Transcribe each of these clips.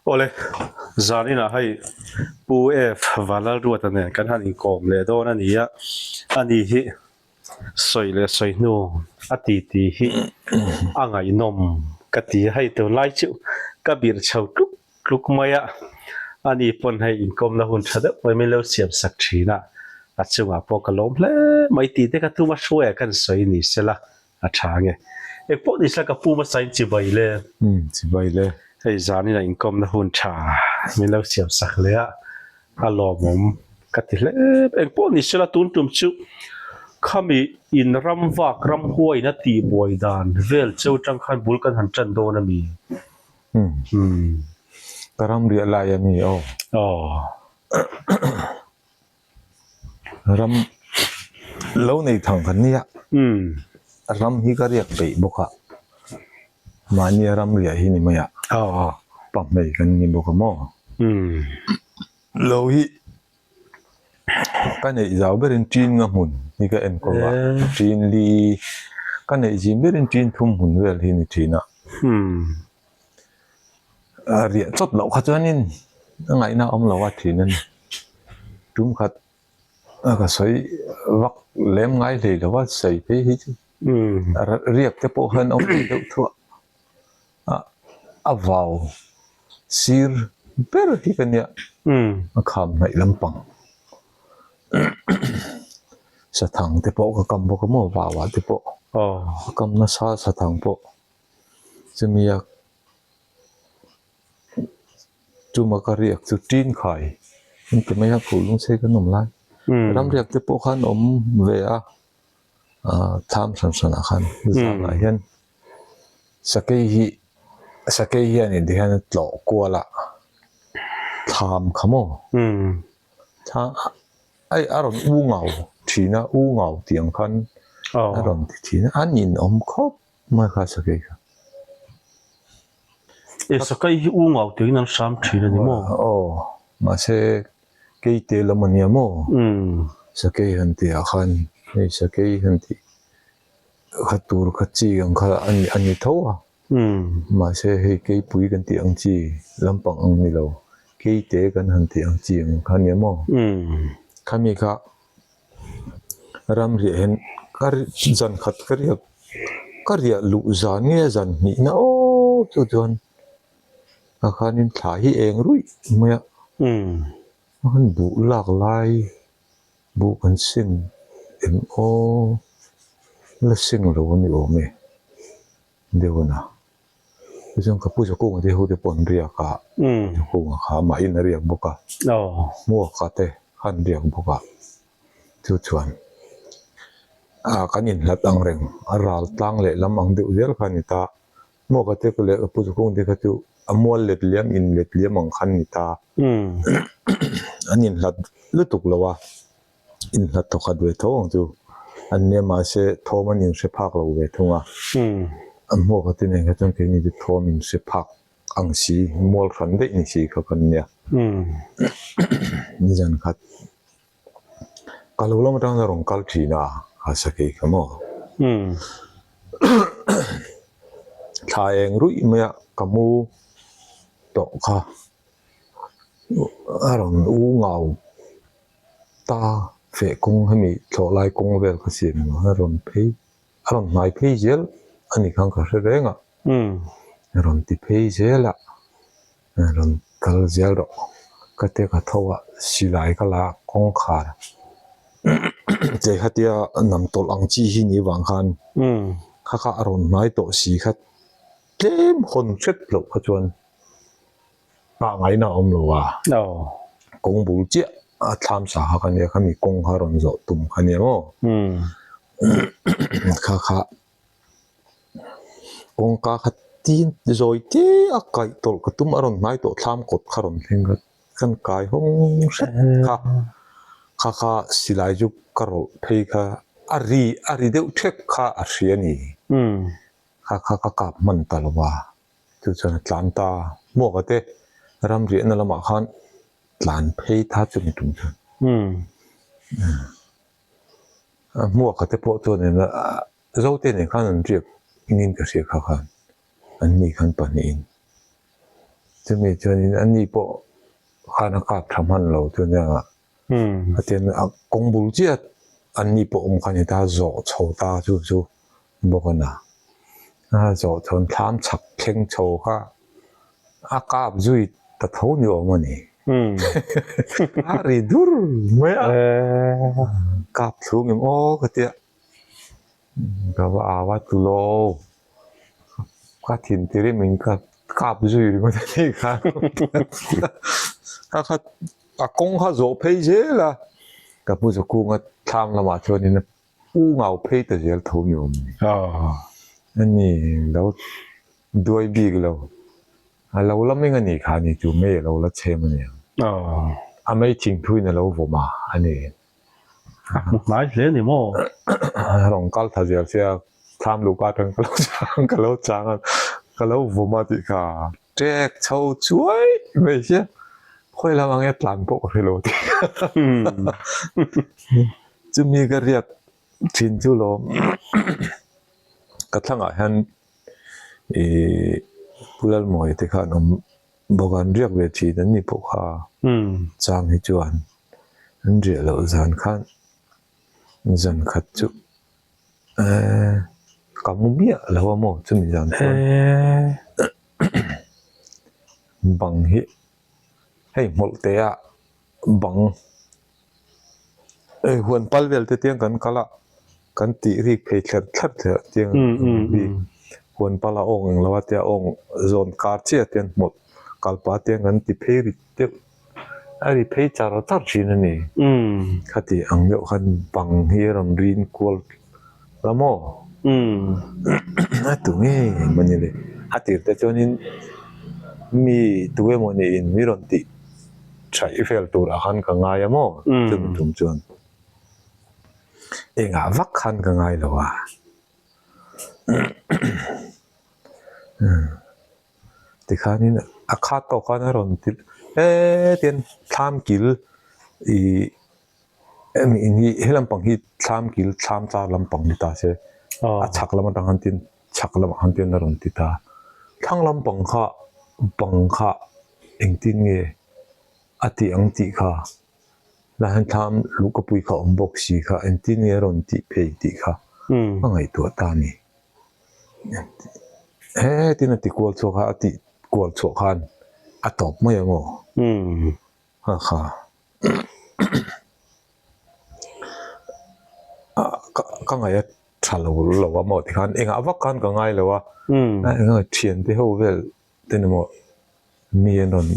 Awle, zaninah hei Pu F Vanlalruata nen kan han inkawm leh dawn a ni a, ani hi sawi leh sawi hnu a titi hi a ngaihnawm ka ti a, hei tunlai chu ka birh chho tluk tluk mai a, ani pawn hei inkawmna hun tha deuh mai min lo siam sak thin a, a chungah pawh ka lawm hle mai tih te ka tum a, hruaia kan sawi ni sela A tha nge. Eng pawh ni sela ka pu hmasa in chibai le. Umm chibai le. Hei zanin a inkawmna hun tha min lo siam sak leh a, a lawmawm ka ti hle. Eng pawh ni sela tun tum chu khami in ram vak ram huain a tihbuai dan vel cheu tang khan bul kan han tan dawn a mi? Umm. Ka ram riah lai a mi aw. Aw. Ram lo nei thang kan nia. Ram hi ka riak peih bawk a, mahnia ram riah hi ni mai a, pa hmei kan ni bawk a maw? Lo hi ka neih zau berin ṭin nga hmun hi ka enkawl a, ṭin li ka neih zin berin ṭin thum hmun vel hi ni ṭhin a. Riah chawt loh kha chuanin a ngaihna a awm lo a thin a ni. Tum khat a ka sawi vak lem ngai hlei lo a sawi phei hi chu riak te pawh khan awm ve deuh thuah a a vau sir ber hi ka nia a kham hnaih lampang sathang te pawh ka kam bawk a maw vau ah te pawh ka kam nasa sathang pawh. Chumia chuma ka riak chu tin khai an ti mai a phul lung chei kan awm lai ram riak te pawh khan awm ve a ah thlam hran hran ah khan zanah hian sakei hi sakei hian in ti hian a tlawh kual a thlam kha maw thla ai a rawn u ngau thin a u ngau tih ang khan a rawn ti thin a an inawm khawp. Mai kha sakei kha. E sakei hi u ngau tuiin an hram thin a ni maw? Aw, mahse keite lam a nia maw? Sakei han tih ah khan hei sakei han tih kha tur kha chi ang kha a ni tho a, mahse hei keipui kan tih ang chi lampang ang ni lo, keite kan han tih ang chi ang kha a nia maw? Khami kha Ram riah hian ka zan khat ka riak ka riah luh zan nge zan hnih na aw chu chuan ah khanin thla hi eng ruih mai a a han buh lak lai buh kan seng eng aw la seng lo a ni awm e deuh a na. Tichuan ka pu Zakunga te ho te pawh an riak a, Zakunga kha amahin a riak bawk a, Hmuaka te kha an riak bawk a, chu chuan ah kan inhlat ang reng a ral tlang leh lam ang deuh zel kha a ni ta, Hmuaka te leh ka pu Zakunga te kha chu a mual let liam in let liam ang kha an ni ta, an inhlat lutuk lo a. Inhlat thawkhat ve tho ang chu an nia mahse thawm an inhre phak lo ve thung a. An hmuak a ti nen kha chuan keini chu thawm inhre phak ang si mual hran daih ni si kha kan nia. Nizan khat ka lo lam atang a rawn kal thin a kha sakei kha maw. Thla eng ruih mai a ka mu tawh kha a rawn u ngau. Ta feh kawng hemi thlawh lai kawng vel kha siam emaw a rawn phei a rawn hnai phei zel a ni khan ka hre reng a a rawn ti phei zel a a rawn kal zel rawh ka te ka tho a silai ka la a kawngkhar che khatia nam tawlh ang chi hi ni vang khan kha kha a rawn hnai tawh si kha tlem hawn hret loh kha chuan. Nghah ngaihna a awm lo a, kawng bul chiah a thlam sa kha ka nia khami kawng kha rawn zawh tum kha nia maw kha kha kawngka kha tin zawi te a kaih tawlh ka tum a rawn hnai tawh thlam kawt kha rawn thleng kha kan kai hawng hret kha kha kha silai chu ka rawlh phei kha a ri a ri deuh thek kha a hria a ni kha kha ka kap hman ta lo va. Chu chuan a tlan ta hmuak a te ram riahna lamah khan tlan phei ta chu ni tum chuan a hmuak a te pawh chuan in Zote nen khan an riak nin ka hria kha khan an ni khan pahnihin. Chumi chuanin ani pawh khan a kap tha hman lo chu nia a tian a kawng bul chiah anni pawh awm kha a ni ta zawh chho ta chu chu bawk a na. A zawh chuan thlam chhak thleng chho kha a kap zui ta tho ni awm a ni. A ri dur mai a, kap thlung em aw ka tia. Ka va au a tulo ka thin tirim in ka kap zui ringawt a nih kha ka kha a kawng kha zawh phei zel a ka pu Zakunga thlam lamah chuanin a u ngau phei ta zel tho ni awm ni ani lo duai bik lo a lo la meng a nih kha ni chu mei a lo la chhem a niang a mei thingthuin a lo vawm a a ni. A hmu hnai hle ni maw? Rawn kal tha zel sia, thlam luh ka atang ka lo chang ka lo chang a, ka lo vawm a tih kha ṭek chho chuai mai sia, khawi lam ang e tlan pawh ka hre lo tih kha. Chumi ka riak thin chu lawm ka thlangah hian ih Pu Lalmawia te kha an awm bawk a, an riak ve thin an ni pawh kha chang hi chuan. An riah loh zan khan zan khat chu eee ka mu miah lo a maw chumi zan chuan bang hi hei hmawlh teh ah bang hei huan pal vel te tiang kan kal a kan tih rik phei thler thler thler tiang rik huan pal a awng eng lo a tia awng zawn kar chiah tiang hmawlh kalpah tiang kan ti phei rik deuh. A ri phei char char thin a ni. Khati ang deuh khan bang hi a rawn rin kual la maw? A tu ngei maw ni le? A tir te chuanin mi tu emaw niin mi rawn tih thaih vel turah khan ka ngai a maw? Chumi tum chuan engah vak khan ka ngai lo a. Tikhanin a khat tawh khan a rawn ti hetian thlam kil ih hemi in hi he lampang hi thlam kil thlam tlar lampang ni ta se a chhak lam atang khan tin chhak lamah khan tin a rawn ti ta thlang lampang kha bang kha engtin nge a tih ang tih kha lah hian thlam luhkapui kha a awm bawk si kha engtin nge a rawn tih phei tih kha a ngaihtuah ta a ni. Hetin a ti kual chhuak a, a tih kual chhuah khan a tawp mai ang aw. Ha kha. Ka ngaih a tha lo lo a maw tikhan engah vak khan ka ngai lo a, enga thiante ho vel te ni maw mi an rawn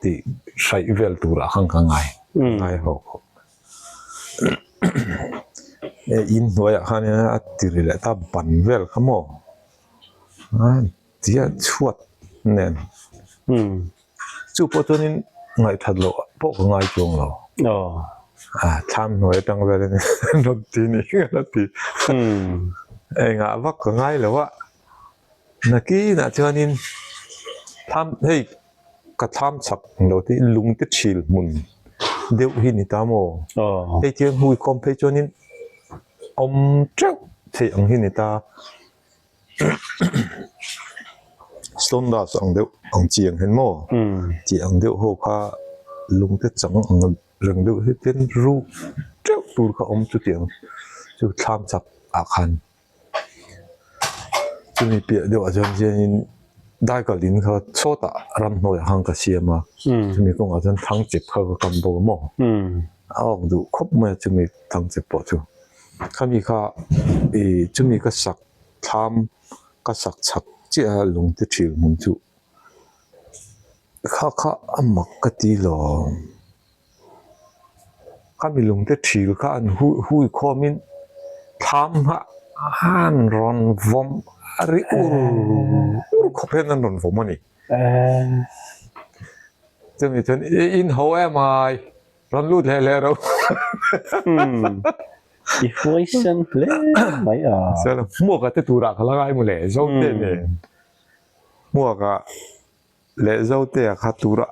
tih hraih vel turah khan ka ngai ngai ho khawp e in hnuaiah khan a ti ri leh ta ban vel kha maw a tia chhuat nen chu pawh chuanin ngaihthat loh pawh ka ngai chuang lo a thlam hnuai atang velin an rawn ti ni hian a ti engah vak ka ngai lo a. Nakinah chuanin thlam hei ka thlam chak lo te lung te thil hmun deuh hi ni ta maw hei thil hmui khawm phei chuanin awm teuh theih ang hi ni ta stone dust ang deuh ang chi ang hian maw tih ang deuh ho kha lung te chang ang reng deuh hi ten ruh teuh tur kha awm chutiang chu thlam chak ah khan. Chumi piah deuh ah chuan hianin daikal in kha sawtah ramhnuaiah khan ka siam a, chumi kawngah chuan thangchep kha ka kam bawk a maw, a awk duh khawp mai a chumi thangchep pawh chu. Khami kha ih chumi ka sak thlam ka sak chhak chiah a lungte thil hmun chu kha kha a mak ka ti lo. Kha milung te thil kha an hui khawmin thlam kha an rawn vawm a ri ur ur khawp hian an rawn vawm a ni. Chumi chuan i in ho em ai rawn lut leh leh ro. I huai sen hle mai a. Hmuaka te turah ka la ngai maw le Zote nen Hmuaka. Leh Zotea kha tura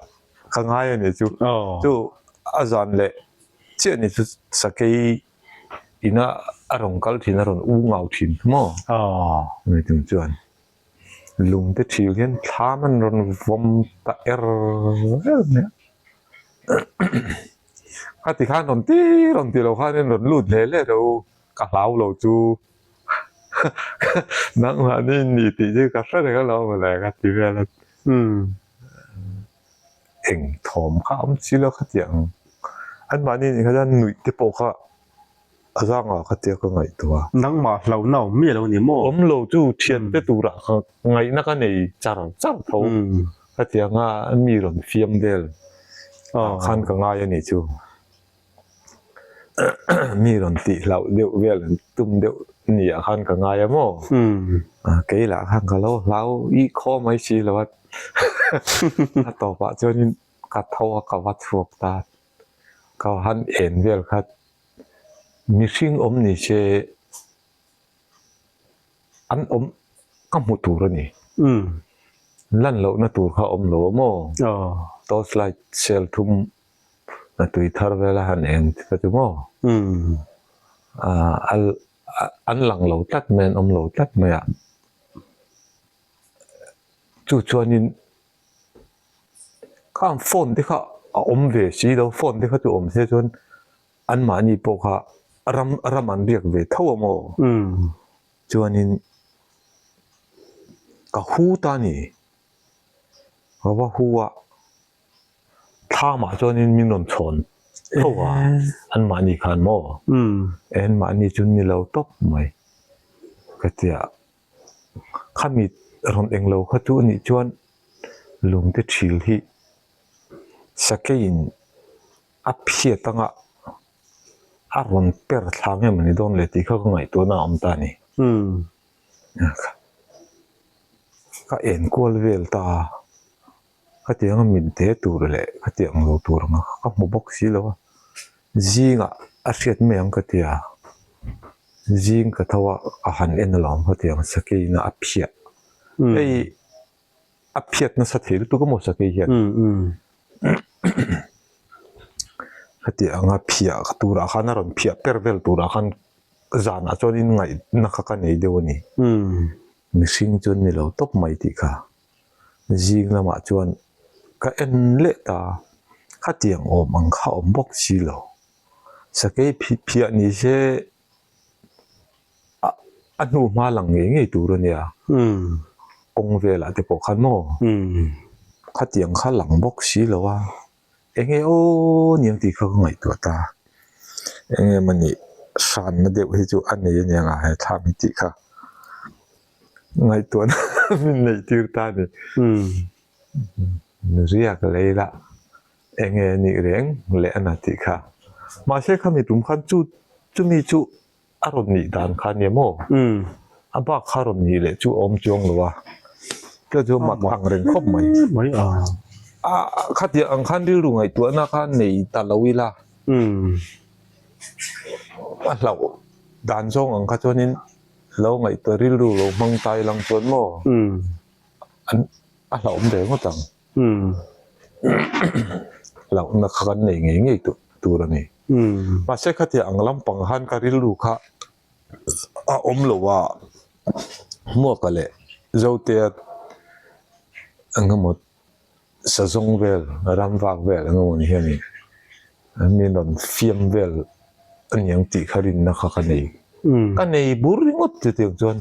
ka ngai a ni chu. Chu a zan leh chiah ni chu sakei ina a rawn kal thin a rawn u ngau thin maw? Ani tum chuan. Lungte thil hian thlam an rawn vawm ta er er mai a. Khati khan rawn ti rawn ti lo khan in rawn lut hle hle ro ka hlau lo chu nangmahni in ni tih chu ka hre reng alawm mawle ka ti vel a. Eng thawm kha a awm si lo khatiang anmahni nih kha chuan nuih te pawh kha A zangah ka tia ka ngaihtuah. Nangmah hlauhna awm miah lo ni maw? Awm lo chu thiante turah ka ngaihna ka nei char char tho. Khatianga mi rawn fiam vel ah khan ka ngai a nih chu. Mi rawn tih hlauh deuh vel an tum deuh ni ah khan ka ngai a maw? Kei lah khan ka lo hlau ih khaw mai si lo a. A tawpah chuanin ka tho a ka va chhuak ta. Ka han en vel kha mihring awm ni se an awm ka hmu tur a ni. Lan lohna tur kha awm lo a maw? Torch light sel thum a tui thar vel a han eng kha chu maw? An lang lo tlat mai an awm lo tlat mai a. Chu chuanin. Khang phone te kha a awm ve si lo phone te kha chu awm se chuan anmahni pawh kha ram ram an riak ve tho a maw chuanin ka hu ta a ni ka va hu a thlamah chuanin min rawn chhawn tho a anmahni khan maw anmahni chu ni lo tawp mai ka tia. Khami rawn englo kha chu anih chuan lungte thil hi sakeiin a phiat anga a rawn per thla nge mawni dawn le tih kha ka ngaihtuahna a awm ta a ni. Ka enkual vel ta a, khatianga mit de tur leh khatiang lo tur anga ka hmu bawk si lo a, zingah a hriat mai ang ka ti a. Zing ka tho a, ka han en alawm hetiang sakei ina a phiah. Hei a phiat nasa thei lutuk emaw sakei hian. Hetiang a phiah turah khan a rawn phiah per vel turah khan zanah chuan in ngaihna kha ka nei deuh a ni. Mihring chu an ni lo tawp mai tih kha. Zing lamah chuan ka en leh ta, khatiang awm ang kha awm bawk si lo. Sakei phiah ni se a hnu hma lang ngei ngei tur a nia. Kawng velah te pawh khan maw khatiang kha lang bawk si lo a, eng nge aw niang tih kha ka ngaihtuah ta. Eng nge mawni hranna deuh hi chu a nei a nia nga he thlam hi tih kha ngaihtuahna min neih tir ta a ni. Riak lei lah. Eng nge nih reng leh a na tih kha. Mahse khami tum khan chu chumi chu a rawn nih dan kha nia maw? A bak kha rawn nih leh chu a awm chuang lo a. Chu chu mak ang reng khawp mai. A khatiang ang khan rilru ngaihtuahna kha nei ta lo ila. A hlauh dan zawng ang kha chuanin lo ngaihtuah rilru lo hmang ta ilang chuan maw? A hlauhawm ve ngawt ang. Hlauhna kha kan nei ngei ngei tur a ni. Mahse khatia ang lampang khan ka rilru kha a awm lo a, Hmuaka leh Zotea eng emaw sazawng vel, ramvak vel eng emaw ni hian min rawn fiam vel a niang tih kha rinna kha ka nei. Ka nei bur ringawt chutiang chuan.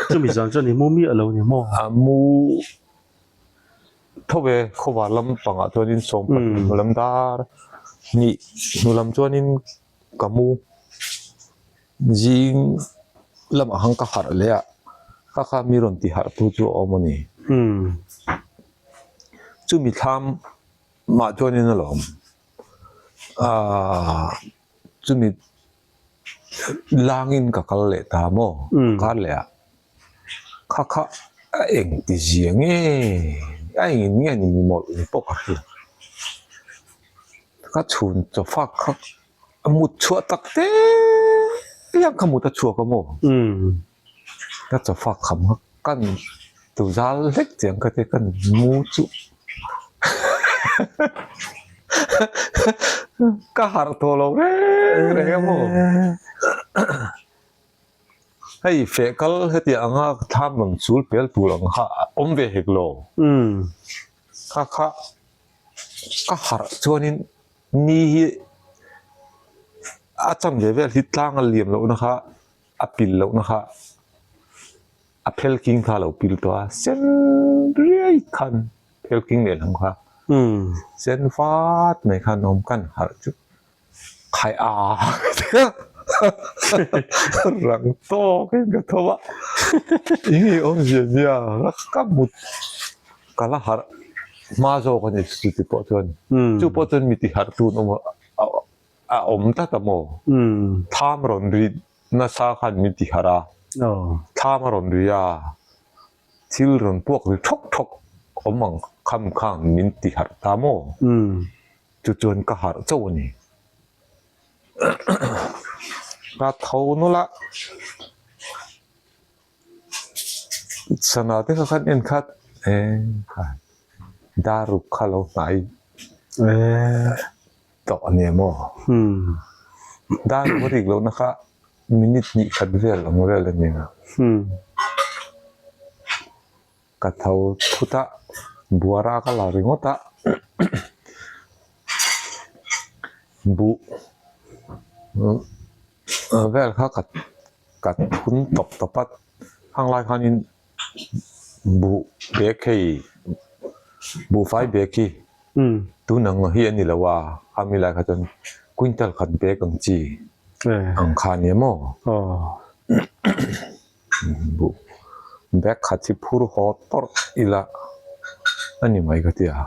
Chumi zan chuan i mu miah lo ni maw? A mu tho ve, khawvar lam pangah chuanin sawmpahnih hnu lam dar hnih hnu lam chuanin ka mu zing lamah khan ka harh leh a, ka kha mi rawn ti harh tu chu a awm a ni. Chumi thlam mah chuanin alawm aaa chumi. Langin ka kal leh ta maw? Ka kal leh a, kha kha a eng ti zia nge a engin nge ni mi mawlh ni pawh ka hria. Ka chhun chaw fak kha a mut chhuah tak te hian ka mut a chhuak a maw? Ka chaw fak kham kha kan tu zal hlek chiang ka tia kan mu chu ka harh tawh lo reng reng a maw. Hei feh kal hetiang anga thlam rawn chul pel tur ang kha a awm ve hek lo. Kha kha ka harh chuanin ni hi a chan ve vel hi tlang a liam lohna kha a pil lohna kha a phel king kha a lo pil tawh a, sen riai khan phel king lehlam kha sen vat mai khan a awm kan harh chu. Khai a rang tawk in ka tho a eng nge awmzia nia ka mut ka la harh hma zawk a ni chuti pawh chuan chu pawh chuan mi ti harh tun awm a awm tlat a maw thlam rawn ri nasa khan min ti harh a thlam a rawn ri a thil rawn puak ri thawk thawk awm ang kham khan min ti harh ta maw. Chu chuan ka harh chauh a ni. Ka tho nawlh a, sana te kha khan en khat e dar ruk kha lo hnai tawh a nia maw? Dar ruk a rik lohna kha minute hnih khat vel ang vel a nia. Ka tho thut a, buara ka la ringawt a, buh vel kha ka ka thun tawp tawp a, hang lai khanin buh bag hei buhfai bag hi tun ang hi a ni lo a, khami lai kha chuan quintal khat bag ang chi ang kha a ni maw. Buh bag khat hi phur haw tawrh ila a ni mai ka ti a,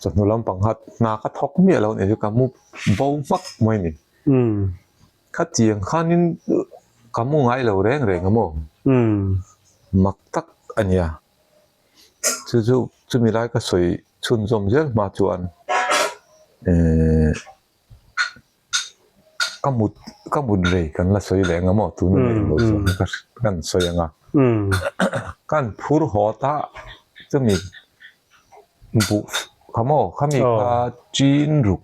chawhnu lampang kha hna ka thawk miah lo nih chu ka mu bo hmak mai a ni. Khatiang khanin ka mu ngai lo reng reng a maw? Mak tak a nia, chu chu chumi lai ka sawi chhunzawm zel hma chuan ehh. Ka mut ka mut rei kan la sawi leh anga maw tuna neih loh chuan ka kan sawi anga kan phur haw ta chumi buh kha maw khami kha chin ruk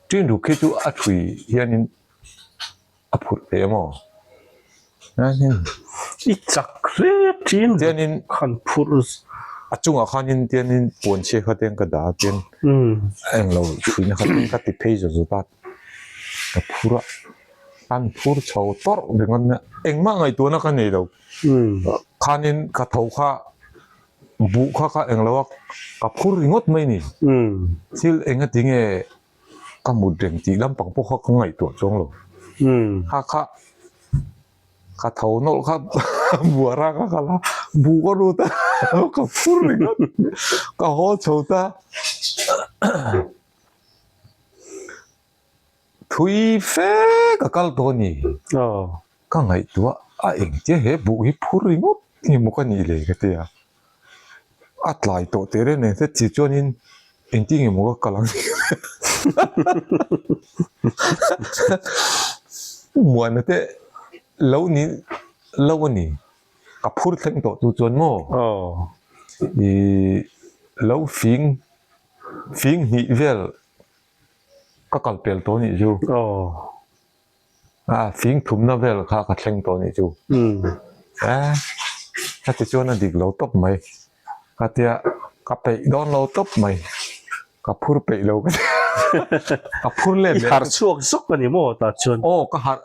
chin ruk khi chu a thui hianin A phurh thei a maw? I chak hle thin Tianin khan phurh a chungah khanin tianin puan chhia kha te ka dah a tian a englo chhuina kha te ka ti phei zawt zawt a ka phur a an phur chho tawrh ringawt mai a engmah ngaihtuahna ka nei lo khanin ka tho kha buh kha ka englo a ka phur ringawt mai a ni thil engati nge Ka mut reng tih lampang pawh kha ka ngaihtuah chuang lo. Kha kha ka tho nawlh kha buara ka kal a, buh ka lut a, ka phur ringawt, ka haw chho ta. Thui fe ka kal tawh a ni. Ka ngaihtuah a engtia he buh hi phur ringawt nge maw ka nih le ka ti a. A tlai tawh teh reng nen heti chuanin engtin nge maw ka kal ang Muana te lo ni lo a ni ka phur thleng tawh tu chuan maw ih lo fing fing hnih vel ka kal pel tawh a nih chu. A fing thumna vel kha ka thleng tawh nih chu. E heti chuan a dik lo tawp mai. Ka tia ka peih dawn lo tawp mai. Ka phur peih lo ka ti. Ka phur let leh. I harh chhuak zawk a ni maw tah chuan? Aw ka harh.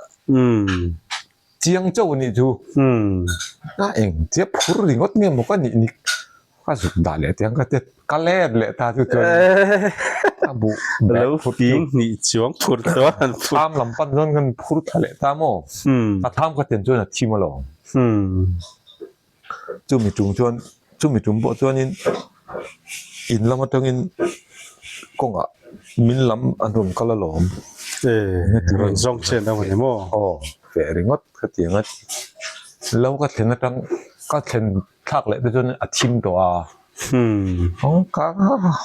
Chiang chauh a nih chu. A engtia phur ringawt nge maw ka nih ni. Ka zuk dah leh tiang ka ti ka let leh ta chu chuan a buh lo fing hnih chuang phur chuan an phur tham lam pan chuan kan phur thla leh ta maw a tham ka ten chuan a thim alawm chumi tum chuan chumi tum pawh chuanin in lam atangin kawngah min lam an rawn kal alawm rawn zawng chen a ni maw aw feh ringawt ka ti ang a lo ka thlen atang ka thlen Thlak leh te chuan a thim tawh a. Hawng ka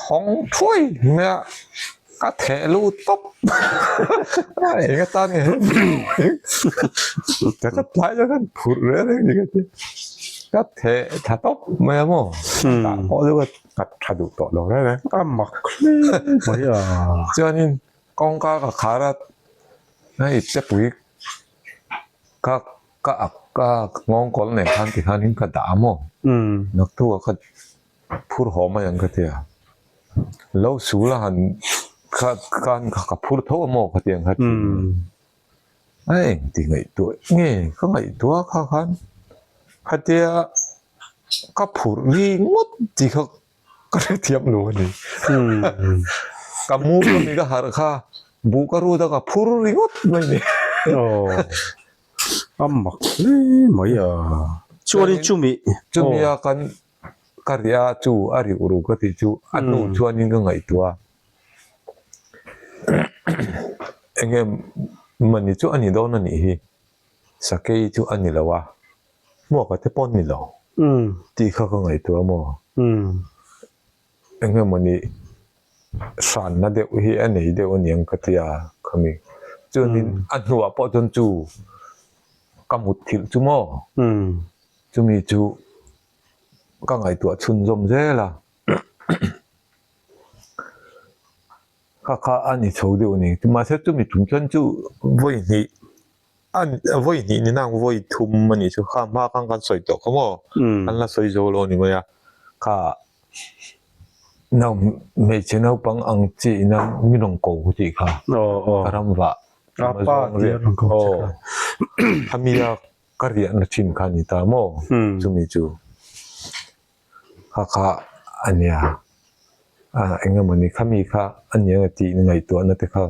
hawng thuai mai a, ka theh lut tawp. Eng atan nge ka ka tlai chuan kan phurh reng reng ni ka ti. Ka theh tha tawp mai a maw. Tah pawh chu ka tha duh tawh lo reng reng. A mak hle mai a. Ka ak ka nghawngkawl nen khan ti khanin ka dah a maw? Naktuk ah ka phur haw mai ang ka ti a. Lo sul a han kha khan ka phur tho a maw ka ti ang kha ti. A eng ti ngaihtuah nge ka ngaihtuah kha khan khatia ka phurh ri ngawt tih kha Ka hrethiam lo a ni. Ka mu ka mi ka harh kha buh ka rut a ka phur ringawt mai ni. Aw a mak hle mai a. Chuanin chumi Chumi a kan ka riah a chu a riuh ru ka tih chu a hnu chuanin ka ngaihtuah a. Enge mani chu a ni dawn a nih hi. Sakei chu a ni lo a, hmuaka te pawh ni lo tih kha ka ngaihtuah maw? Eng emawni hranna deuh hi a nei deuh aniang ka ti a khami. Chuanin a hnuah pawh chuan chu ka mutthilh chu maw? Chumi chu ka ngaihtuah chhunzawm zel a. Kha kha a ni chho deuh a ni. Mahse chumi tum chuan chu vawi hnih a vawi hnih ni nang vawi thum a nih chu kha hma khan kan sawi tawh kha maw kan la sawi zo lo a ni mai a kha nau hmeichhe naupang ang chi ina mi rawn ko tih kha ka ram vah aw khami a ka riahna thin kha a ni ta maw chumi chu. Kha kha a nia, a eng emaw ni kha mi kha a nia nge tih ngaihtuahna te kha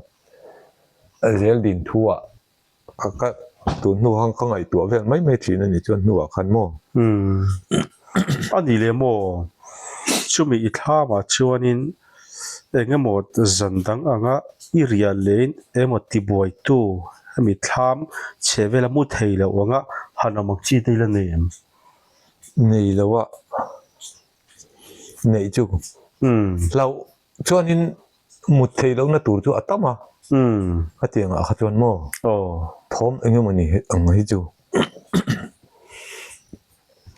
zel din thu ah ka ka tun hnu khan ka ngaihtuah vel mai mai thin a ni chuan hnuah khan maw. Umm a ni leh maw chumi i thlamah chuanin eng emaw zan dang anga i riah lehin emaw tibuaitu hemi thlam chhe vela mu thei loh anga han awm ang chi te ila nei em? Nei lo a neih chu hlauh chuanin mut theih lohna tur chu a tam a, khatiang ah kha chuan maw thawm eng emaw ni ang hi chu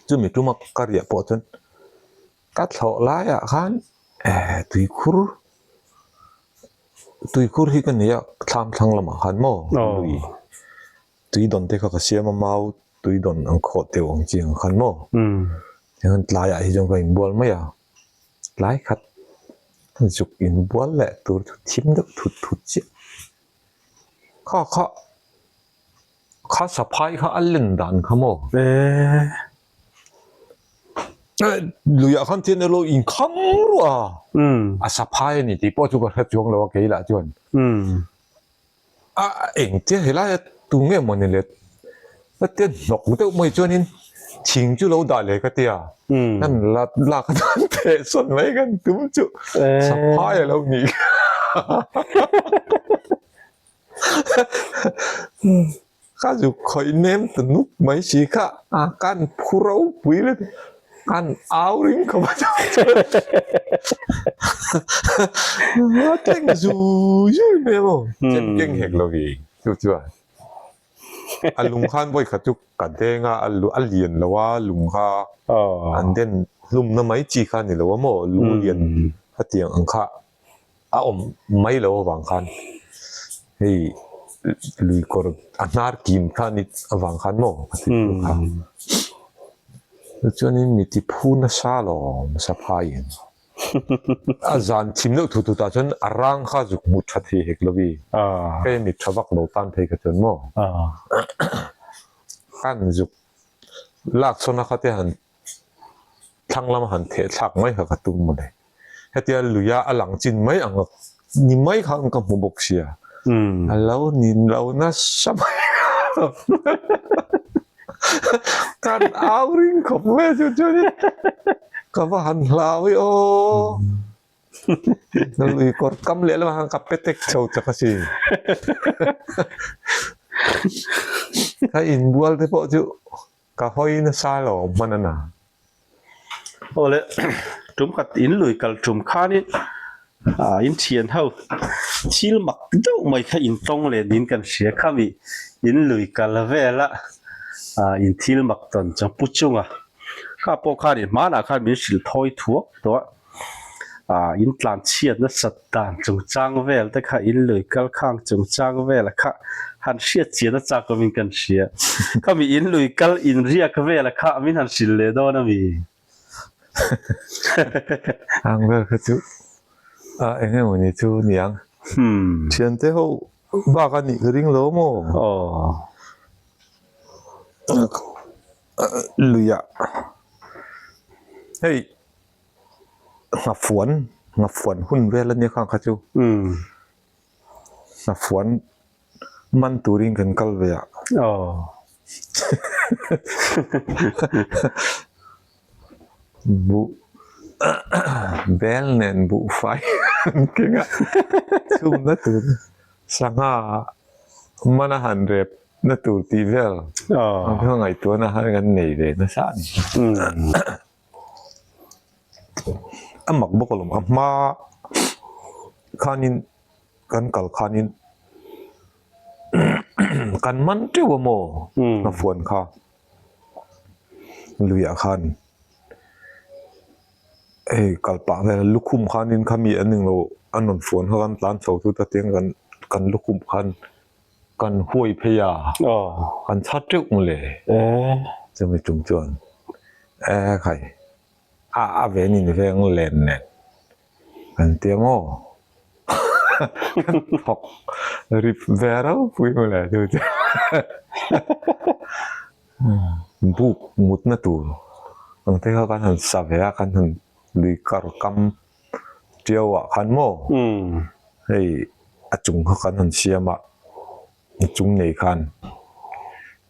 chumi tuma ka riah pawh chuan ka thlawh laiah khan tuikhur tuikhur hi ka nei a thlam thlang lamah khan maw lui. Tui dawn te kha ka siam a, mau tui dawn ang khawh teuh ang chi ang khan maw? Tichuan tlaiah hi chuan ka inbual mai a, tlai khat zuk inbual leh tur chu thim deuh thut thut chiah. Kha kha kha saphai kha a len dan kha maw? Luiah khan chian elo inkham ruah a, a saphai a ni tih pawh chu ka hre chuang lo a keilah chuan. A engtia helaia tu nge maw ni le tia hnawk deuh mai chuanin thing chu lo dah leh ka tia kan la lak atan theh sawn mai kan tum chu saphai a lo nih ka zuk khawih nem ta nuk mai si kha a kan phu ropui le kan au ring khawp a a thleng zui zui mai a maw chem keng hek lo hi chu chuan a lung khan vawi khat chu ka deng a a lian lo a lung kha an den hlum na mai chi kha a ni lo a maw lung lian hetiang ang kha. A awm mai lo avang khan hei lui kawr a hnar kim kha ni avang khan maw a ti tur kha. Chuanin mi ti phu nasa lawm saphaiin a zan thim deuh thut thut ah chuan a rang kha zuk hmuh tha thei hek lo i hei mi tha vak lo tan phei kha chuan maw kan zuk lak sawn a kha te han Thlang lama han theh thlak mai kha ka tum mawle. Hetia luia a lang chin mai ang ni mai khan ka hmu bawk sia. A lo ni lo nasa mai Kan au ring khawp mai chu chuanin ka va han hlau i aw. Lui kawr kam leh lamah khan ka petek chho chak a si. Ka inbual te pawh chu Ka hawi nasa lo hman a na. Awle, tum khat in lui kal tum khanin ah in thian ho thil mak deuh mai kha in tawng leh niin kan hria khami in lui kal vela ah in thil mak tawn chuan pu chunga kha pawh khanin hmanah khan min hrilh thawi thuak tawh a ah in tlan chhiat nasat dan chungchang vel te kha in lui kal khang chungchang vel kha. han hriat chian a chak awmin kan hria. Khami in lui kal in riak vela kha min han hrilh leh dawn a mi? Ang vel kha chu a eng emaw ni chu niang. Thiante ho bak a nih ka ring lo maw? Aw. Luiah hei nghafuan nghafuan hun vel a nia khang kha chu. Nghafuan man turin kan kal ve a. Aw. Buh bel nen buhfai an keng a, chhumna tur sangha man a han rep na tur tih vel ang kha ngaihtuahna khan kan nei ve nasa a ni. A mak bawk alawm, a hma khanin kan kal khanin kan man teuh a maw nghafuan kha luiah khan hei kal pah vel lukhum khanin khami an englo an rawn fuan kha kan tlan chho chu ta tiang kan kan lukhum khan kan huai phei a kan chhat teuh mawle chumi tum chuan e khai a a ven in veng len nen Kan tia maw? Kan thawk rip ve ropui mawle chu chu. Buk mutna tur ang te kha kan han sa ve a, kan han lui kar kam tiau ah khan maw hei a chung kha kan han siam a, a chung nei khan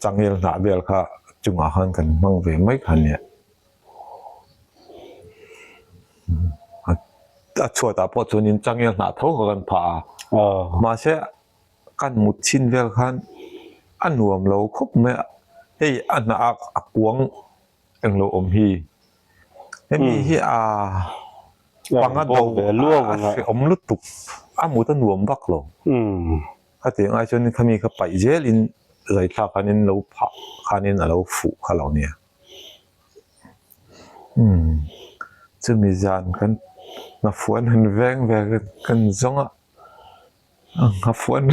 changel hnah vel kha chungah khan kan hmang ve mai kha nia. A chhuatah pawh chuanin changel hnah tho kha kan phah a, mahse kan mut chhin vel khan a nuam lo khawp mai a, hei a hnah a a kuang englo awm hi hemi hi a panga do a hrehawm lutuk a mut a nuam vak lo khatiang ai chuan khami kha paih zelin zaithlak khanin lo phah khanin a lo fuh kha lo nia. Umm chumi zan kan nghafuan han veng ve kan zawng a nghafuan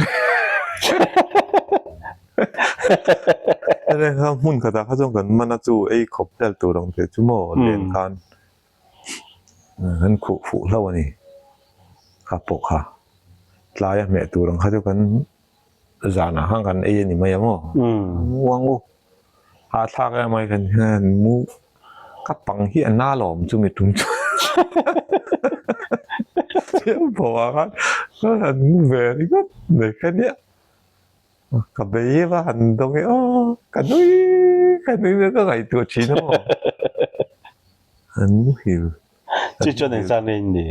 hmun khatah kha chuan kan man a chu ei khawp vel tur ang tih chu maw len khan kan khuh fuh hlauh a ni kha pawh kha tlai a hmeh tur ang kha chu kan Zanah khan kan ei a ni mai ang aw. Mu ang u. Hahthlak em mai kan hian mu ka pang hi a na lawm chu mi tum chu. Chiang pawh ah khan ka han mu ve ringawt mai kha nia. Ka bei va han dawng e aw ka nui ka nui mai ka ngaihtuah thin aw. An muhil. Chu chuan engzah nge in ni?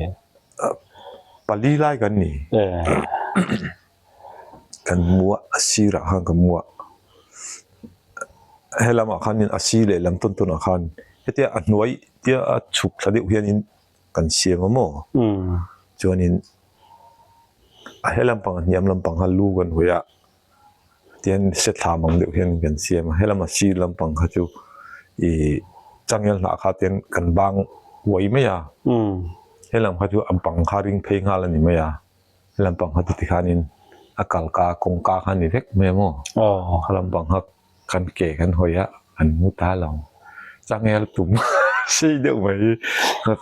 Pali lai kan ni. Kan mu a, a sirah khan ka mu a. Helamah khanin a sir leh lam tawn tawnah khan hetia a hnuai tia a chhuk thla deuh hianin kan siam a maw? Chuanin a helam pang a hniam lampang kha lu kan hawi a. Tihian se thlam ang deuh hian kan siam a, helama sir lampang kha chu ih changel hnah kha tihian kan bang uai mai a, helam kha chu a bang kha ring phei nghal a ni mai a, helam pang kha chu tikhanin a kalka kawngka kha a ni vek mai a maw, khalam pang kha kan ke kan hawi a kan mu ta lo, changel tum sei deuh mai hi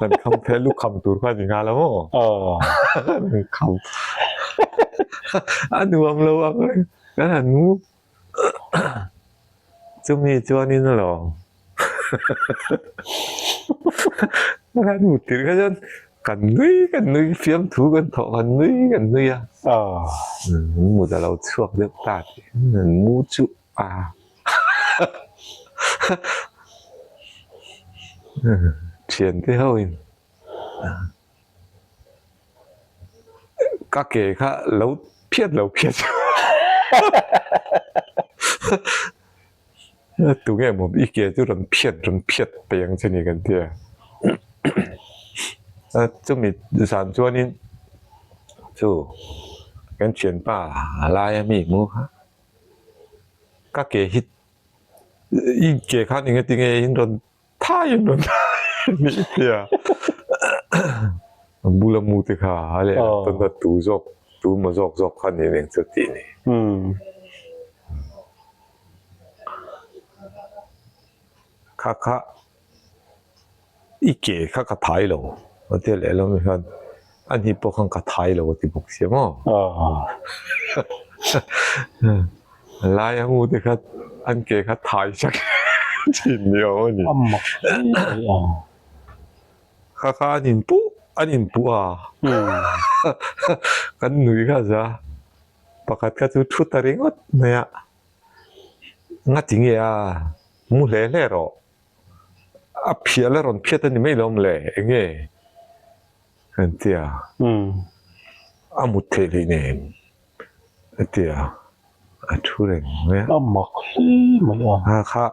kan kham phei a lukham tur kha a ni nghal a maw kan kham a nuam lo ang reng kan han mu chumi chuanin alawm kan mu tir kha chuan kan nui kan nui fiamthu kan thawh kan nui kan nui a mut a lo chhuak deuh ta tih an mu chu a. Thiante ho in ka ke kha lo phiat lo phiat tunge maw i ke chu rawn phiat rawn phiat peih ang che ni kan tia chumi zan chuanin chu kan thianpa laia mi hmu kha. Ka ke hi i ke khan eng enge in rawn thai in rawn thai ni tia a bula mu te kha a leh tawn a tu zawk tu maw zawk zawk kha ni eng chu tih ni. Kha kha i ke kha ka thai lo a tia lehlam ah hian a hni pawh khan ka thai lo a ti bawk sia maw. Lai a ngu te kha an ke kha thai sak thin ni awm a ni. Kha kha an inpuh an inpuh a kan nui kha za pakhat kha chu thu ta ringawt mai a ngati nge a mu hle hle rawh a phiah la rawn phiat a ni mai lo awm le eng nge kan ti a a mut theih hleih nen a ti a a thu reng mai a. A mak hle mai a. Kha kha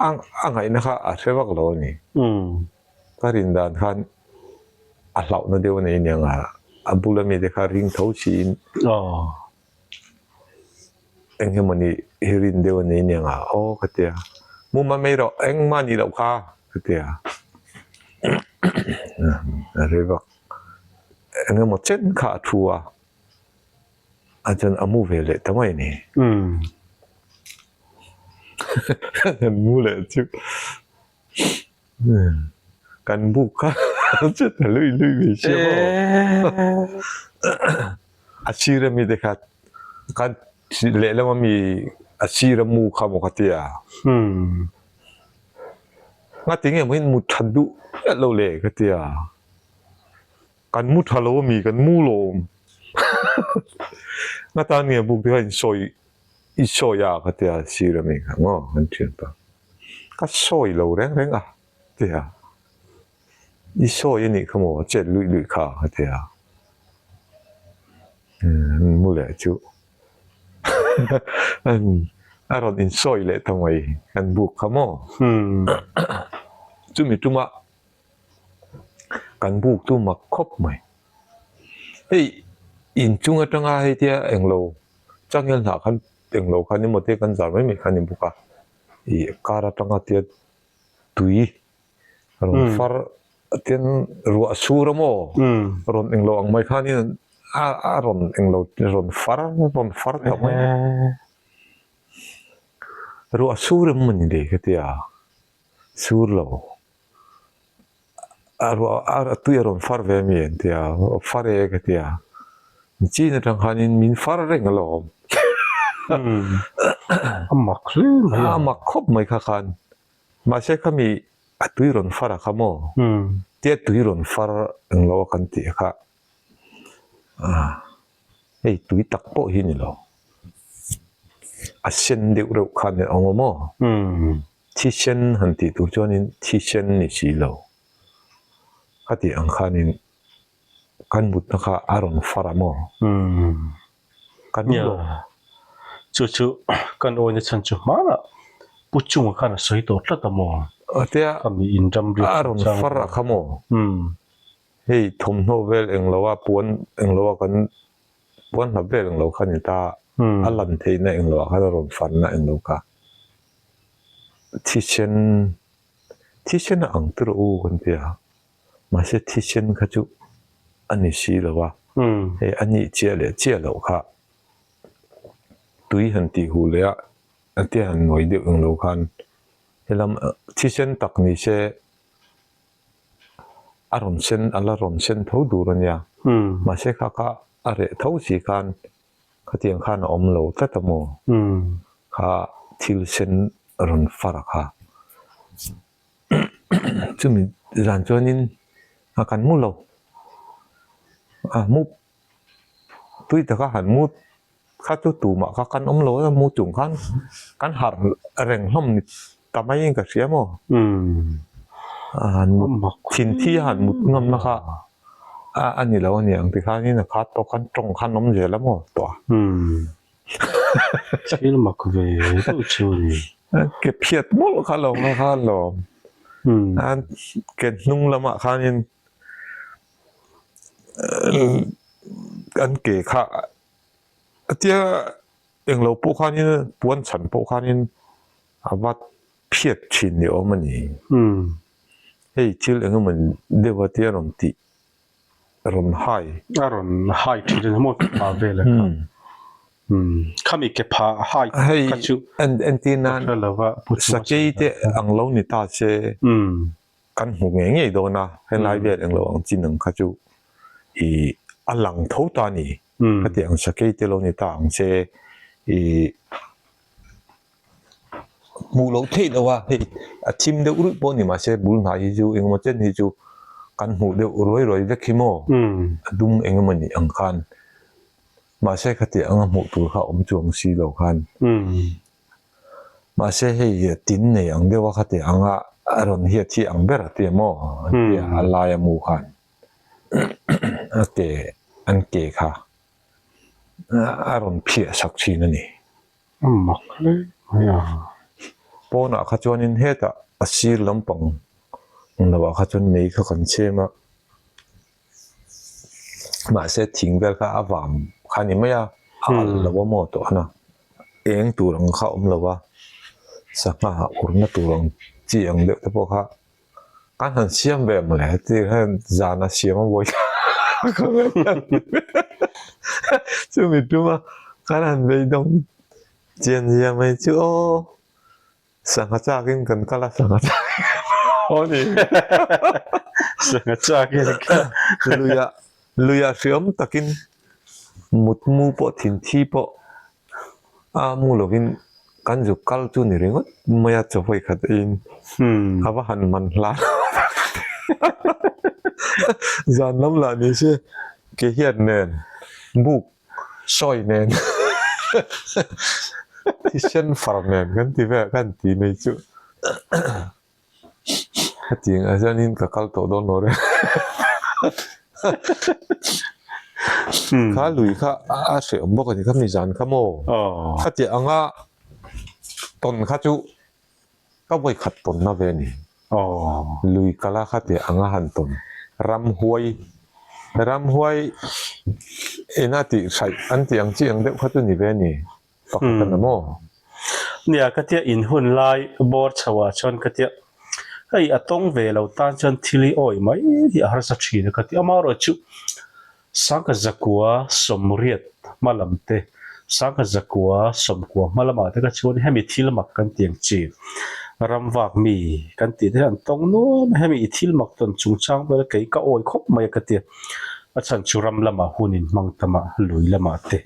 a a ngaihna kha a hre vak lo a ni. Ka rin dan khan a hlauhna deuh a nei aniang a, a bula mite kha ring tho siin eng emawni hi rin deuh a nei aniang a, aw ka ti a, mu mai mai rawh engmah a nih loh kha ka ti a, a rei vak eng emaw chen kha a thu a. A chuan a mu ve leh ta mai a ni. Kan mu leh chu kan buk kha chu ta lui lui ve sia maw. A sir ami te kha kan lehlam ami a sir a mu kha maw ka tia. Ngatinge maw in mut that duh miah lo le ka tia. Kan mu tha lo ami kan mu lawm nga tan nge buk te kha in sawi i sawi a ka tia sir ami kha maw kan thian pa ka sawi lo reng reng a tia i sawi anih kha maw a chet luih luih kha ka tia an mu leh chu a rawn in sawi leh ta mai kan buk kha maw chumi tumah. Kan buk chu mak khawp mai. Hei inchung atanga hei tia englo changel hnah khan englo khan emaw te kan zar mai mai kha a ni bawk a ih kar atanga tia tui rawn far tian ruah sur a maw rawn englo ang mai khanin a a rawn englo rawn far rawn far ta mai a ruah sur emaw ni le ka tia sur lo. A ruah a tui a rawn far ve ami an ti a, far e ka ti a, chin atang khanin min far reng alawm. A mak hle mai a. A mak khawp mai kha khan, mahse khami a tui rawn far a kha maw, tia tui rawn far englo a kan tih kha Hei tui tak pawh hi ni lo. A sen deuh reuh khan a awm a maw? Thisen han tih tur chuanin thisen ni si lo. Ka tih ang khanin kan mutna kha a rawn far a maw? Kan mu lo. Chu chu kan awina chhan chu hmanah Pu Chunga khan a sawi tawh tlat a maw? Tia a rawn far a kha maw? Hei thawmhnaw vel englo a puan englo a kan puan hlap vel englo kha ni ta a lan theihna englo ah khan a rawn fanna englo kha thisen thisen a ang tur u kan ti a mahse thisen kha chu a ni si lo a hei a nih chiah leh chiah loh kha tui han tih huh leh a a tia han nuai deuh englo khan helam thisen tak ni se. A rawn sen a la rawn sen tho tur a nia mahse kha kha a reh tho si khan khatiang khan a awm lo tlat a maw kha thil sen rawn far a kha chumi zan chuanin a kan mu lo a mu tui taka han mu Kha chu tumah kha kan awm lo a, mu chung khan kan harh reng hlawm ni ta maiin ka hria maw? A han mut thin thi a han mut ngamna kha a ni lo a ni ang tikhanin a khat tawk khan tawng khan awm zel a maw tawh a. Thil mak ve deuh chu a ni. Ke phiat mawlh kha lo nga khan lawm. Ke hnung lamah khanin An ke kha tia englo pawh khanin puan chhan pawh khanin a va phiat thin ni awm a ni. Hei thil eng emaw deuh a tia rawn tih rawn hai. A rawn hai thin a ni maw pa vel a kha. Khami ke pha height kha chu entir nan sakei te ang lo ni ta se kan hmu ngei ngei dawn a, helai vel englo ang chin ang kha chu ih a lang tho ta a ni. Khati ang sakei te lo ni ta ang che ih hmuh loh theih loh a, hei a thim deuh ruih pawh ni mahse bul hnai hi chu engemaw chen hi chu kan hmuh deuh ruai ruai vek hi maw a dum engemaw nih ang khan mahse khati anga hmuh tur kha a awm chuang si lo khan mahse hei tin nei ang deuh a khati anga a rawn hiat hi ang ber a tia maw an tia a laia mu khan a ke an ke kha a rawn phiah sak thin a ni. A mak hle mai a. Pawnah kha chuanin hetah a sir lampang lohah kha chuan mei kha kan chhem a, mahse thing vel kha a vam kha a ni mai a, a alh lo a maw tawh a, eng tur ang kha a awm lo a, sangha urna tur ang chi ang deuh te pawh kha Kan han siam ve mawle ti khan zan a siam a buai chumi tuma kan han beidawng chian zia mai chu aw sangha chak in kan kal a sangha chak in kan haw ni sangha chak in kan luiah luiah hriam takin mutmu pawh thinthi pawh A mu lovin kan zuk kal chu ni ringawt mai a chaw hawi khat eiin a va han man hlan zan lam lah ni se ke hian nen buk sawi nen thisen far nen kan ti vel kan ti mai chu. Hetiang ah hianin ka kal tawh dawn lo reng. Kha lui kha a hrehawm bawk a ni kha mi zan kha maw? Khatiang anga tawn kha chu ka vawi khat tawnna ve a ni. Lui kala khatiang anga han tawn ramhuai ramhuai ina tih hraih an tih ang chi ang deuh kha chu ni ve a ni. Pakhat a na maw? Nia, ka tia in hun lai bawr chho ah chuan ka tia hei a tawng ve lo tan chuan thil hi awi mai hi a harsa thin a ka ti. Amaherawh chu Sangha zakua sawmriat hma lam te, Sangha zakua sawmkua hma lamah te kha chuan hemi thil mak kan ti ang chi ramvak mi kan tih te hian an tawng nuam a, hemi i thil mak tawn chungchang vel kei ka awi khawp mai a ka tia. A chhan chu ram lamah hun in hmang tam a, lui lamah te.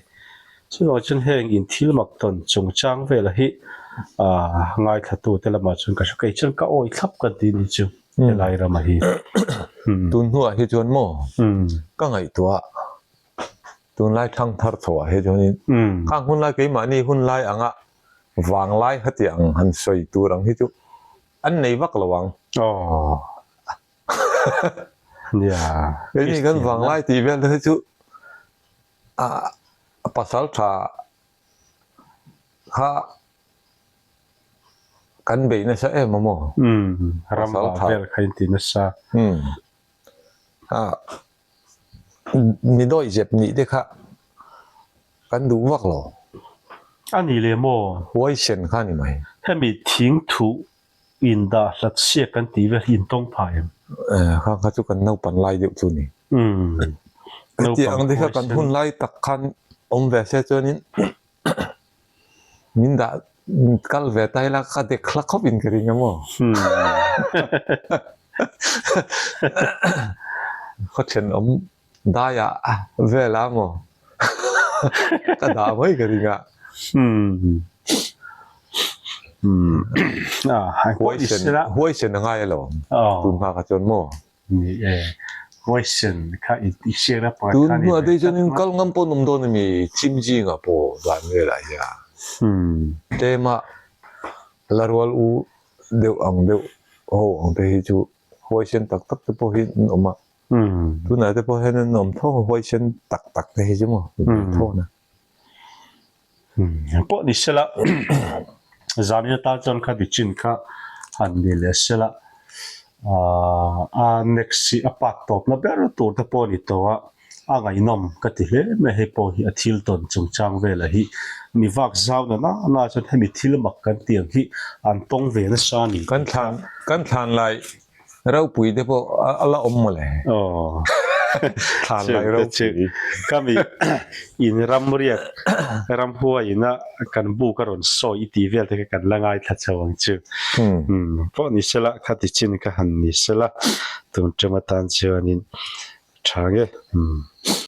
Chuvang chuan heng in thil mak tawn chungchang vela hi aah ngaithlatute lamah chuan ka hre kei chuan ka awi thlap ka ti ni chu helai rama hi. Tun hnuah hi chuan maw ka ngaihtuah tunlai thlang thar chhoah hi chuanin khang hunlai keimahni hunlai anga vanglai hetiang ang han sawi tur ang hi chu an nei vak lo ang. Aw. Nia. Keini kan vanglai tih vel te hi chu A pasal tha kha kan beih nasa em a maw? Umm, ram va vel kha in ti nasa. Umm, a mi dawih zep nih te kha kan duh vak lo. A ni le maw? Huaisen kha a ni mai. Hemi thing thuh In dah hlat siak kan tih vel hi in tawng phah em? Kha kha chu kan naupan lai deuh chu ni. Heti ang te kha kan hun lai tak khan awm ve se chuanin min dah kal ve ta ila ka dek hla khawp in ka ring a maw? Khaw thenawm Daiah vel a maw? Ka dah mai ka ring a. Huaisen huaisen a ngai alawm tun hma kha chuan maw? Ni e, huaisen kha i hriat a pakhat kha ni. Tun hnuah te chuan in kal ngam pawh an awm dawn a mi chim zingah pawh dan velah hian tlema la rual u deuh ang deuh ho ang te hi chu huaisen tak tak te pawh hi an awm a. Tunah te pawh hian an awm tho a, huaisen tak tak te hi chu maw an tho na. Pawh ni sela zanin atan chuan kha nichin kha han ni leh sela a next hi a part tawpna ber tur te pawh a ni tawh a, a ngaihnawm ka ti hle mai hei pawh hi a thil tawn chungchang velah hi mi vak zau na na na chuan hemi thil mak kan tih ang hi an tawng ve nasa a ni. Kan thlan kan thlan lai Ropui te pawh a la awm mawle. Aw. Thlan lai ropui. Kami in ramriak ramhuai ina kan buk a rawn sawi i tih vel te kha kan la ngaithla chho ang chu. Pawh ni sela khati chin kha han ni sela tun ṭem atan chuanin tha nge.